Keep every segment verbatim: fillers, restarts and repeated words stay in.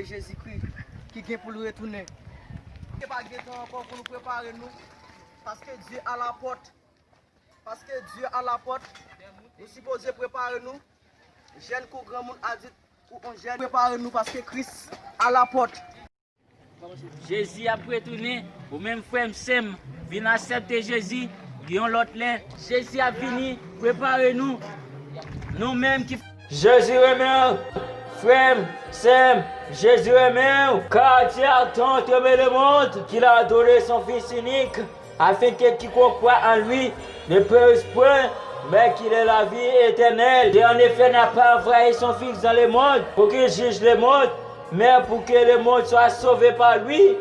Jezikri ki gen pou l retounen. Ke pa gen tan ankò pou nou prepare nou, paske Dye alapòt. Paske Dye alapòt, nou sipoze prepare nou. Jèn kou granmoun, adilt kou on jèn, prepare nou paske Kris alapòt. Jezi ap retounen, ou menm frè m, sè m, vin aksepte Jezi yon lòt lè. Jezi ap vini, prepare nou. Nou menm ki Jezi renmen w, frè m, sè m, Jezi renmen w. Car Dieu a tant aimé le monde qu'il a donné son Fils unique, afin que quiconque croit en lui ne périsse point, mais qu'il ait la vie éternelle. Dieu en effet n'a pas envoyé son Fils dans le monde pour qu'il juge le monde, mais pour que le monde soit sauvé par lui.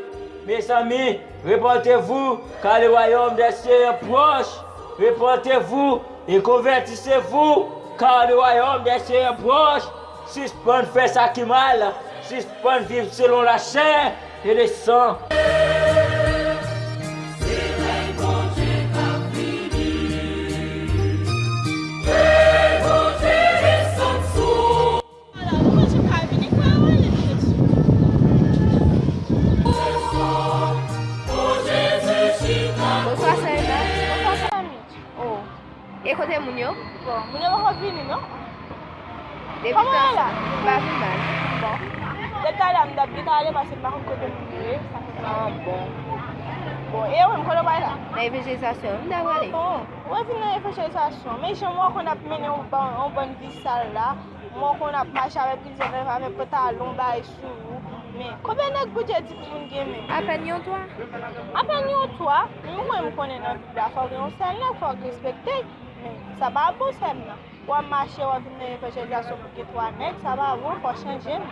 Mezanmi, repentez-vous, car le royaume des cieux est proche. Repentez-vous et convertissez-vous, car le royaume des cieux est proche. Sispann fè sa ki mal, sispann viv selon lachè e lesan. Bonswa, Saïda. Bonswa, Samy. Oh. E kote moun yo? Bon, moun yo poko vini, non? Depi kòman w ye la? M pa pi mal. Bon. Depi talè a, m t ap gentan ale paske m pa konn kote moun yo ye. Sa fè m pa... Ah, bon. Bon, e ou menm, kote w pral la? Nan evanjelizasyon, m ta prale. Ah, bon. Ou vin nan evanjelizasyon. Men jan m wè w konn ap mennen yon ban-, yon bann vi sal la, m wè w konn ap mache avèk plizyè nèg avèk pantalon bay sou ou. Men, konbyen nèg Bondye di pou moun gen men? Apèn yon twa. Apèn yon twa? Men mwen, m konnen nan Bib la, fò w gen yon sèl nèg, fò w respekte l. Men, sa pa bon, sè m nan. W ap mache, w ap vin nan evanjelizasyon pou gen twa nèg, sa pa bon, fò w chanje, men.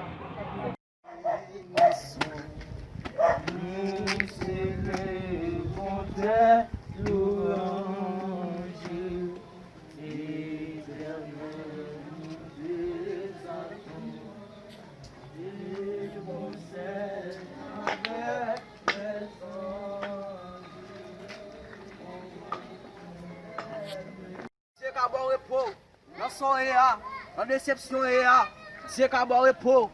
Dye ka ba w repo nan sa w ye a, nan desepsyon w ye a. Dye ka ba w repo.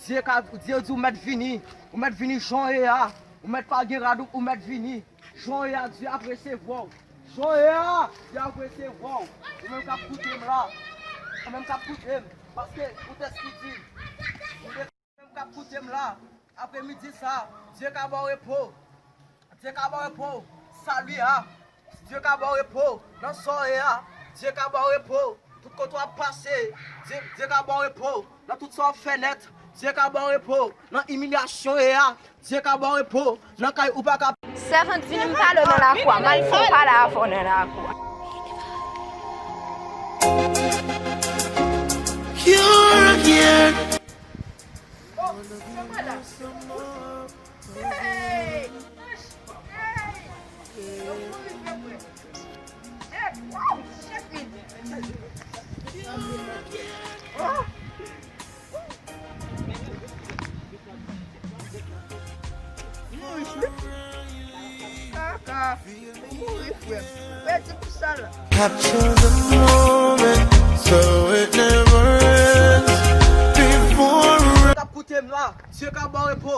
Dye ka, Dye di w mèt vini. Ou mèt vini jan w ye a. Ou mèt pa gen rad, ou mèt vini. Jan w ye a, Dye ap resevwa w. Jan w ye a, Dye ap resevwa w. Ou menm k ap koute m la. Ou menm k ap koute m. Paske ou tèks ki di. Ou menm k ap koute m la. Apremidi sa, Dye ka ba w repo. Dye ka ba w repo. Sali a. Dye ka ba w repo nan sa w ye a. Dye ka ba w repo tout kote w ap pase. Dye, Dye ka ba w repo nan tout sa w ap fè nèt. Dye ka ba w repo nan imilyasyon w ye a. Dye ka ba w repo nan kay ou pa ka. Sèvant, vini m pale w nan lakou a. M al fè w pale avè w nan lakou a. You're again. Oh, se pa la. Hey! Hey! Yo kouri vre vre. Hey! Wow! Shit, mi. Oh! M riche, wi. Kaka. Ou mouri, frè m. Pèdi pou sa la. Capture the moment, so it never ends. Before... K ap koute m la, Dye ka ba w repo.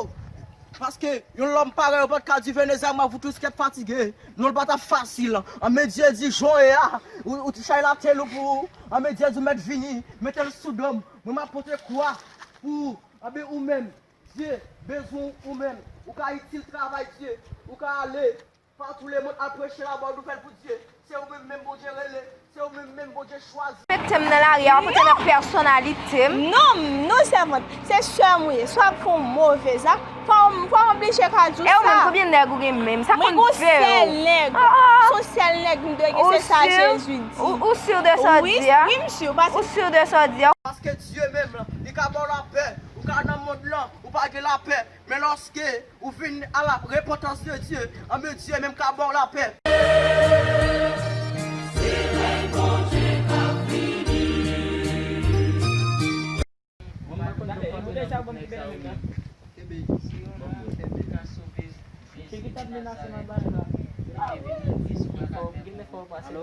Paske yon lòm parèy ou pa t ka di Venezia, ma vous tous qui êtes fatigués. Non, l pa t ap fasil. Anben Dye di, jan w ye a, ou, ou chay la te lou pou ou. Anben Dye di, mèt vini, mete l sou do m. Mwen m ap pote kwa pou ou. Anben ou menm, Dye bezwen w ou menm. Ou ka itil travay Dye. Ou ka ale patou lemonn al preche labòn nouvèl pou Dye. Se ou menm menm Bondye rele. Se ou menm menm Bondye chwazi. Respekte m nan lari a, w ap antre nan pèsonalite m. Non, non, sèvant. Se sè m ou ye. Si w ap fè yon move zak, fò m, fò m oblije ka di w sa. E ou menm, konbyen nèg ou gen menm? Sa konn fè w. Mwen gon sèl nèg. Ah, ah, ah. Se yon sèl nèg m dwe gen, se sa Jezi di. Ou, ou si de sa w di a? Wi, wi, m si. Ou si de sa w di a? Paske Dye menm, li ka ba w lapè. Ou ka nan mond lan, ou pa gen lapè. Men lòske ou vin a la repantans de Dye, anben Dye menm ka ba w lapè. Alo?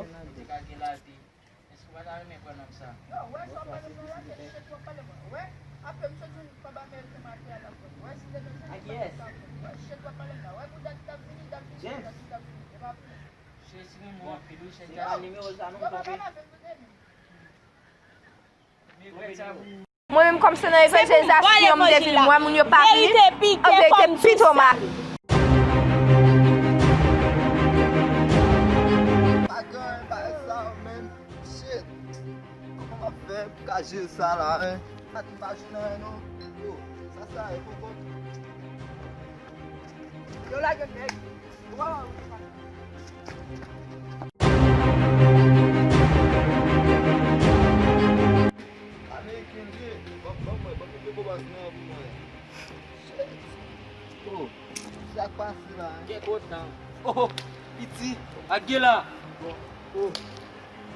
Èske w pa ta renmen pran nonm sa? Yo, wè sa w pale mwen la, se chèt w ap pale mwen, wè? Apre m soti pa ba Ameriken maten a l ap pran. Wè si demen se li pa sa. Wè shit w ap pale m la. Wè pou dat k ap vini, dat vini, dat vini. E pa pou mwen. Jezi renmen w anpil wi, Jezi. Se pa nimewo sa non, m pa pale avè m pou demen. Mwen menm kòm se nan evanjelizasyon m te vin wè moun yo pa vini, an verite m pito mal. Pa gen bagay sa yo menm. Shit. Kòman m ap fè pou ka jere sa la, hein? Sa ki pa jwenn anyen non. Yo, sa sa e poko. Yo lage m nèg. Waw. Ameriken vre. Ban, ban mwen, ban m mete gwo bas nan pou mwen. Shit. Oh, sa k pase la, hein? Kèk otan. Oh, oh, piti, ak gen la. Oh, oh.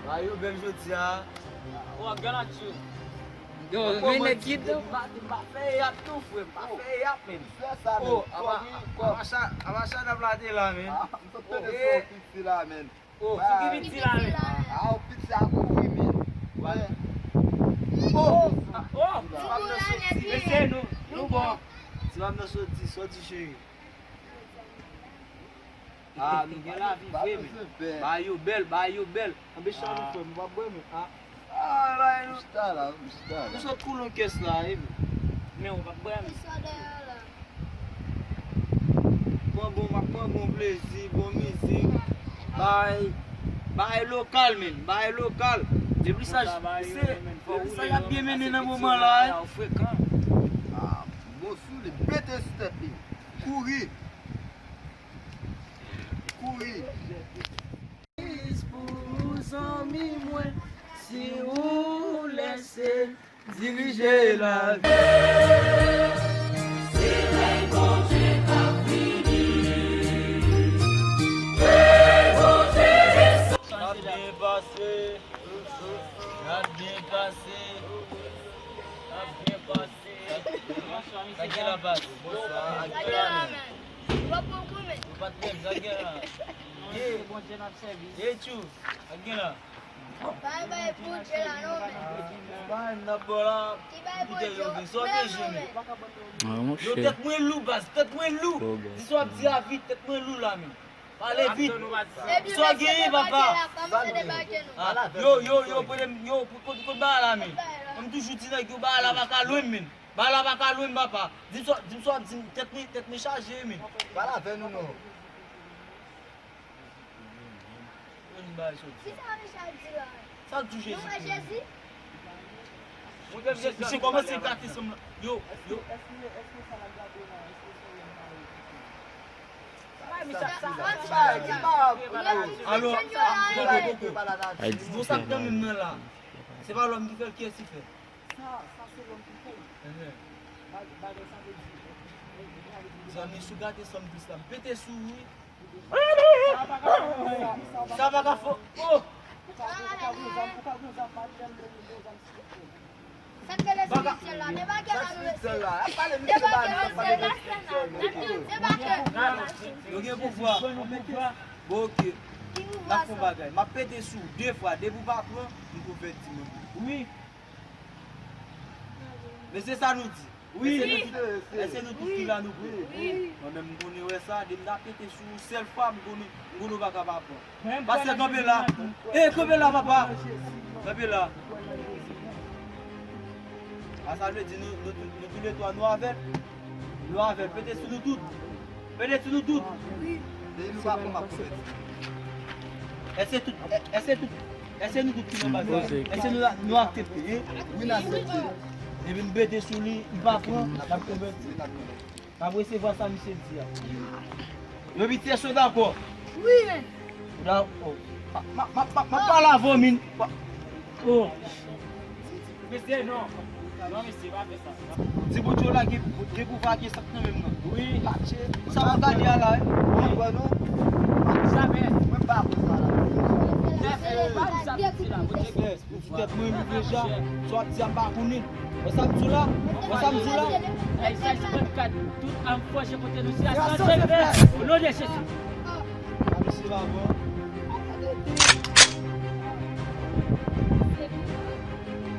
Ba yo bèl jodi a. Oh, ak gen la, tchou. Yo, men nèg ki dan. M pa, m pa fè yap tou, frè. M pa fè yap, men. Oh, aba, aba cha, aba cha n ap late la, men. Ah, m sot tande son piti la, men. Oh, sou ki piti la, men? Ah, ou piti a kouri, men. Wè. Oh, ah, oh, ti pa m nan soti. Mesye, nou, nou bon. Ti pa m nan soti, soti, cheri. Ah, nou gen lavi vre, men. Bagay yo bèl, bagay yo bèl. Anbe chan nou fè, nou pa bwè, men. Ah. Ah, bagay nou. Chita la, chita la. Nou sot koule yon kès la, epi. Men ou pa bwè, men. Pran bon, m ap pran bon plezi, bon mizik. Bagay, bagay lokal, men. Bagay lokal. Depi sa, se, depi sa y ap byen mennen nan moman la, hein. Ah, bon sou li, pete sou tèt li. Kouri. Kouri. Pou zanmi mwen, si ou lèse dirije lavi. Se rèy Bondye k ap vini. Rèy Bondye desann. N ap byen pase. N ap byen pase. N ap byen pase. Sa gen la baz? Bonswa. Sa gen la, men. Ou pa t menm, sa gen la. Ye. Ye, tchou. Sa gen la. Bay, bay, Bondye la, non, men. Bay, n ap bò la. Ki bay Bondye? Yo, tèt mwen lou, baz, tèt mwen lou. Di sa w ap di a vit, tèt mwen lou la, men. Pale vit. Sa w genyen, papa? Ah, yo, yo, yo, pran m, yo, kot, kot bagay la, men? M toujou di nèg yo, bagay la pa ka lwen m, men. Bagay la pa ka lwen m, papa. Di m sa, di m sa w ap di m, tèt mwen, tèt mwen chaje, men. Pale avè nou, non. Yon bagay soti. Ki sa Michel di la? Sa k di w Jezi? Nou wè Jezi? Misye, misye kòmanse gate sanm lan. Yo, yo. Alo, koko, koko. Bon, sa k nan men m nan la. Se pa lòm ki fè l, kiyès ki fè l? Sa, sa se lòm ki fè l. Bagay sa vle di. Zanmi, si w gate sanm plis la, m pete sou ou, wi. Sa pa ka fè. Oh! Sa k rele espirityèl la? Debake la, mesye. Debake, mesye, la sèn la. Debake. Yo gen pouvwa. Bon, ok. N ap fè yon bagay. M ap pete sou ou de fwa. Depi w pa pran, m konvèti mwen. Wi. Men se sa nou di. Wi. Èske nou tout, èske nou tout ki la nou pran? Wi. Mwen menm m konnen wè sa, depi m ta pete sou yon sèl fwa, m konnen, m konnen w pa ka pa pran. Pastè, kanpe la. E, kanpe la, papa. Kanpe la. A sa vle di nou, nou, nou, nou toulètwa nou avè l. Nou avè l. Pete sou nou tout. Pete sou nou tout. Wi. Depi nou pa pran, m ap konvèti. Èske tout, èske tout, èske nou tout ki nan baz la, èske nou, nou aksepte, hein? Wi, n aksepte. Epi m pete sou li, li pa pran, n ap konvèti. N ap resevwa sa misye di a. Yo piti, èske w dakò? Wi, men. Dakò. M ap, m ap, m ap, m ap pale avè w, min. Oh. Mesye, non. Non, mesye, pa fè sa. Di Bondye w lage, gen pouvwa gen sa k nan men m nan. Wi. Sa w ap gade a la, wi. Mwen pa kwè non. Jamè. Mwen pa kwè sa la. Nèf, pa di sa, di la, Bondye gen pouvwa. Ou di tèt mwen lou deja. Sa w ap di a m pa konnen. Wè sa m di w la? Wè sa m di w la? Ègzòd vennkat, tout àm fòje kote nou, se a san Jezi. O non de Jezi. Mesye, pa bon.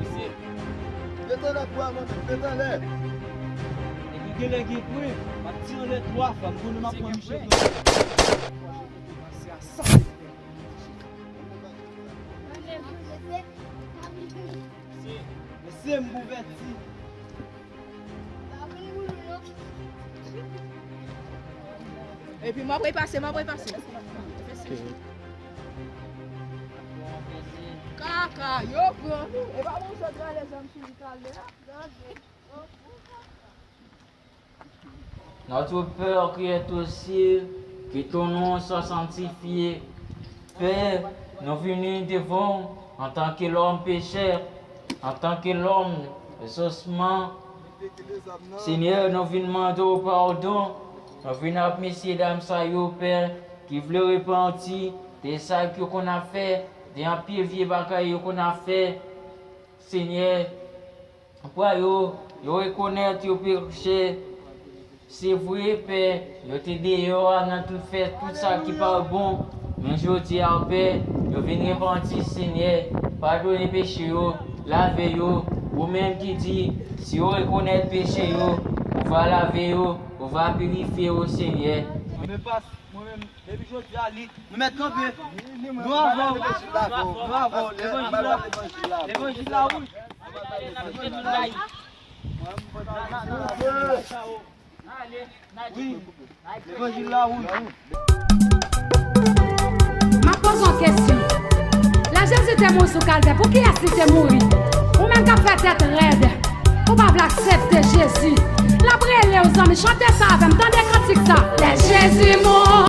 Mesye. Yo Tande pwa mwen, met anlè. Epi genlè gen pwen, m ap di anlè twa fwa, m konnen m ap pran miche. Mesye, m konvèti. Epi m ap repase, m ap repase. Kaka, yo pran nou. E pa bon sot rale zam sou li talè a. Notre Père qui es aux cieux, que ton nom soit sanctifié. Pè, nou vini devan w antanke lòm pechè, antanke lòm osman. Senyè, nou vin mande w padon, nou vin ap mesye dam sa yo, Pè, ki vle repanti de sa yo konn ap fè, de anpil vye bagay yo konn ap fè. Senyè, pwa yo, yo rekonèt yo peche. Se vre, Pè, yo te deyò a nan tout fè tout sa ki pa bon, men jodi a, Pè, yo vin repanti, Senyè. Padone peche yo, lave yo. Ou menm ki di, si yo rekonèt peche yo, ou va lave yo, ou va pirifye yo, Senyè. Mwen menm, depi jodi a, li, nou mèt kanpe. Nou avè w. Nou avè w. Levanjil la. Levanjil la, wi. Wi. Levanjil la, wi. M ap poze yon kesyon. Lè Jezi te mouri sou Kalvè, pou kiyès li te mouri? Ou menm k ap fè tèt rèd, ou pa vle aksepte Jezi. L ap rele w, zanmi, chante sa avè m. Tande kantik sa. Lè Jezi mouri.